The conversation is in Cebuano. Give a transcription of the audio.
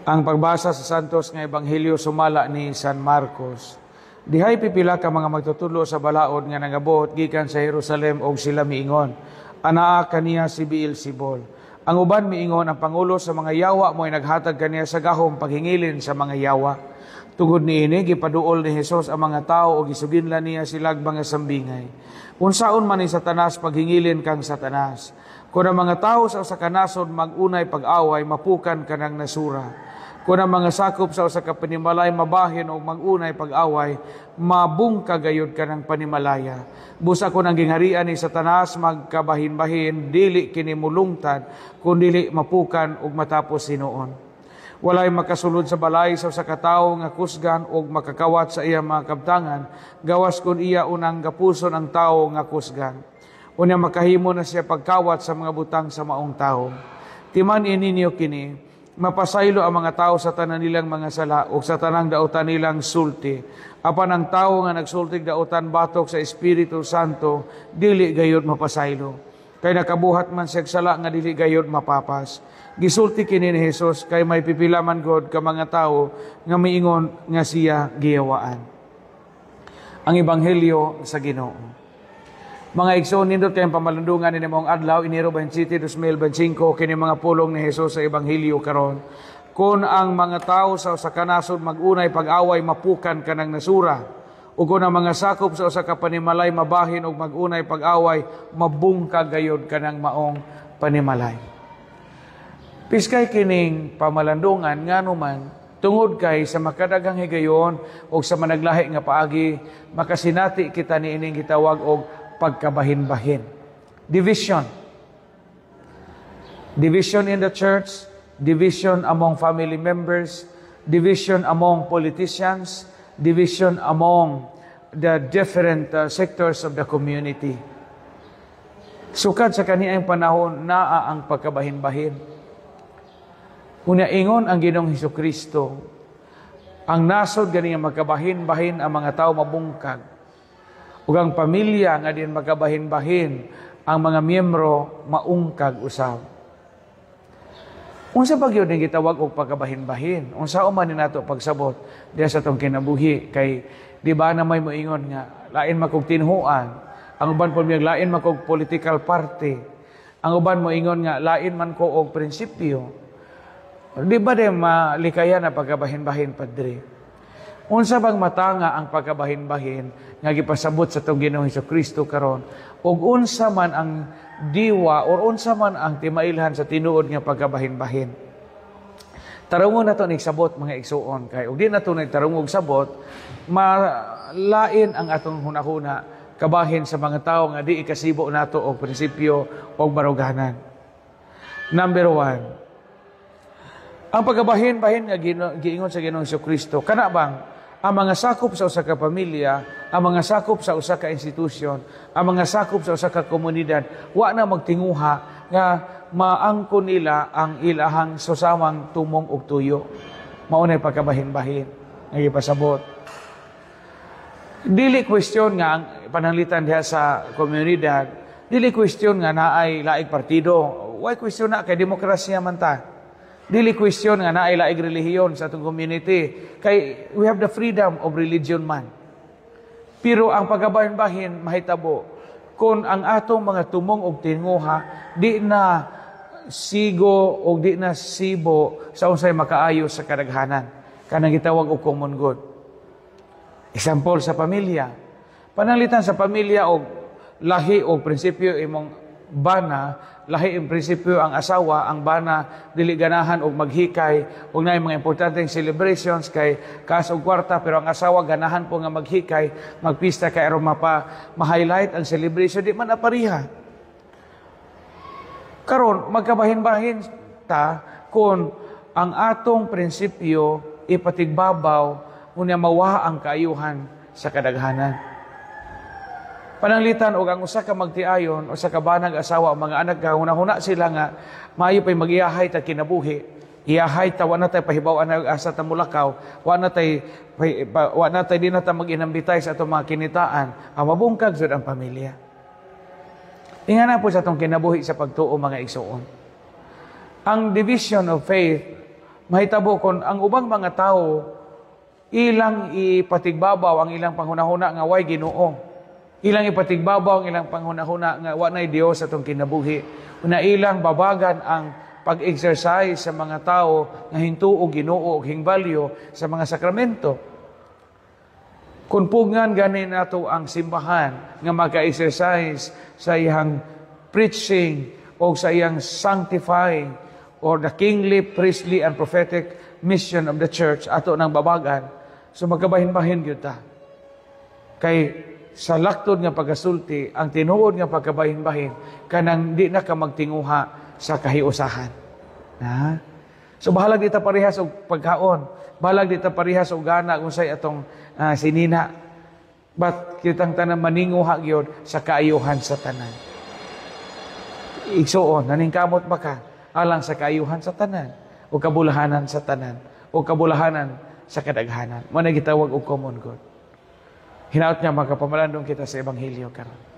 Ang pagbasa sa Santos nga Ebanghelyo sumala ni San Marcos. Dihay pipila ka mga magtutudlo sa balaod nga nangabot gikan sa Jerusalem og sila miingon, "Anaa kaniya si Beelzebul." Ang uban miingon, "Ang pangulo sa mga yawa mo'y naghatag kaniya sa gahom paghingilin sa mga yawa." Tungod niini, gipaduol ni Hesus ang mga tawo ug gisuginlan niya silag mga sambingay. "Unsaon man ni Satanas paghingilin kang Satanas? Kung ang mga tawo sa usa ka nasod mag-unay pag-away, mapukan kanang nasura. Kung ang mga sakop sa usa ka panimalay mabahin og mag-unay pag-away, mabungkag gayud kanang panimalaya. Busa kon ang gingharian ni Satanas magkabahin-bahin, dili kini mulungtad, kun dili mapukan ug matapos hinuon. Walay makasulod sa balay sa usa ka tawo nga kusgan og makakawat sa iya mga kabtangan, gawas kun iya unang gapuson ang tawo nga kusgan. Unya makahimo na siya pagkawat sa mga butang sa maong tawo. Timan-i ninyo kini, mapasaylo ang mga tao sa tanan nilang mga sala o sa tanang dautan nilang sulti. Apan ang tawo nga nagsultig dautan batok sa Espiritu Santo, dili gayud mapasaylo. Kay nakabuhat man siya sala nga dili gayud mapapas." Gisulti kini ni Jesus kay may pipila man god ka mga tawo nga miingon nga siya giyawaan. Ang Ebanghelyo sa Ginoo. Mga igsoon, nindot kayong pamalandungan ni maong adlaw, Enero 27, 2025, kini mga pulong ni Jesus sa Ebanghelyo karon. "Kung ang mga tao sa usa ka nasod mag-unay pag-away, mapukan kanang nasura. Ug kung ang mga sakop sa usa ka panimalay mabahin og mag-unay pag-away, mabungkag gayud kanang maong panimalay." Piskay kining pamalandungan, ngano man tungod kay sa makadaghang higayon o sa managlahi nga paagi makasinati kita niining gitawag og pagkabahin-bahin. Division. Division in the church, division among family members, division among politicians, division among the different sectors of the community. Sukad sa kaniang panahon, naa ang pagkabahin-bahin. Unya ingon ang Ginoong Hesus Kristo, ang nasod gani nga magkabahin-bahin ang mga tao mabungkag. Ug ang pamilya nga din magkabahin-bahin ang mga miyembro, maungkag usab. Unsa ba gyud ang gitawag og pagkabahin-bahin? Unsa man ni nato pagsabot diha sa atong kinabuhi? Kay di ba na may moingon nga lain man kog tinhuan, ang uban po miyag lain man kog political party, ang uban moingon nga lain man ko og prinsipyo. Di ba di malikayan na pagkabahin-bahin, Padre? Unsa bang matanga ang pagkabahin-bahin nga gipasabot sa atong Ginoong Hesus Kristo karon? Ug unsa man ang diwa or unsa man ang timailhan sa tinuod nga pagkabahin-bahin? Tarungon nato nig sabot, mga igsuon, kay ug di nato nagtarungog sabot, malain ang atong hunahuna kabahin sa mga tawo nga di ikasibo nato og prinsipyo og baruganan. Number 1, ang pagkabahin-bahin nga giingon sa Ginoong Hesus Kristo, kana bang ang mga sakop sa usa ka pamilya, ang mga sakop sa usa ka institusyon, ang mga sakop sa usa ka komunidad, wa na magtinguha nga maangkon nila ang ilahang susamang tumong og tuyo. Mao nay pagkabahin-bahin nga gipasabot. Dili question nga ang pananglitan diha sa komunidad, dili question nga naay laing partido. Way question na kay demokrasya man ta. Dili question nga naay laing relihiyon sa atong community kay we have the freedom of religion man. Pero ang pagkabahin-bahin mahitabo kung ang atong mga tumong og tinguha di na sigo o di na sibo sa unsay makaayo sa kadaghanan. Kanang gitawag og common good. Example sa pamilya. Pananglitan sa pamilya og lahi o prinsipyo imong bana, lahi ang prinsipyo ang asawa, ang bana dili ganahan og maghikay og naay mga importanteng celebrations kay kaas og kwarta, pero ang asawa ganahan po nga maghikay, magpista kay aron mapa ma-highlight ang celebration, di man apariha. Karon magkabahin-bahin ta kung ang atong prinsipyo ipatigbabaw unya mawa ang kaayuhan sa kadaghanan. Pananglitan og ang usa ka magtiayon, usa ka banag asawa, ang mga anak gahuna-huna sila nga maayo pay magiyahay ta kinabuhi. Iyahay ta, wa na tay pahibaw na asa ta mulakaw, wa na tay di na ta mag-inambitay sa atong mga kinitaan, ang mabungkag jud ang pamilya. Ingana po sa atong kinabuhi sa pagtuo, mga igsuon. Ang division of faith Mahitabo kon ang ubang mga tao ilang ipatigbabaw ang ilang panghunahuna nga way Ginoo. Ilang ipatigbabaw ang ilang panghunahuna nga wa nay Dios atong kinabuhi. Una ilang babagan ang pag-exercise sa mga tao nga hintuo Ginoo og hingbalyo sa mga sakramento. Kung pugngan gani nato ang simbahan nga maka-exercise sa iyang preaching o sa iyang sanctifying or the kingly, priestly, and prophetic mission of the church, ato nang babagan, so magkabahin-bahin gyud ta. Kay sa laktod nga pagkasulti, ang tinuod nga pagkabahin-bahin, kanang di na ka magtinguha sa kahiusahan. Na? So bahalag di ta parehas og pagkaon, bahalag di ta parehas og gana kung say atong sinina. But kitang tanan maninguha gyud sa kaayuhan sa tanan. Igsuon, naningkamot ba ka alang sa kaayuhan sa tanan o kabulahanan sa tanan o kabulahanan sa kadaghanan? Mao na gitawag og common good. Hinaot nga makapamalandong kita sa ebanghelyo karon.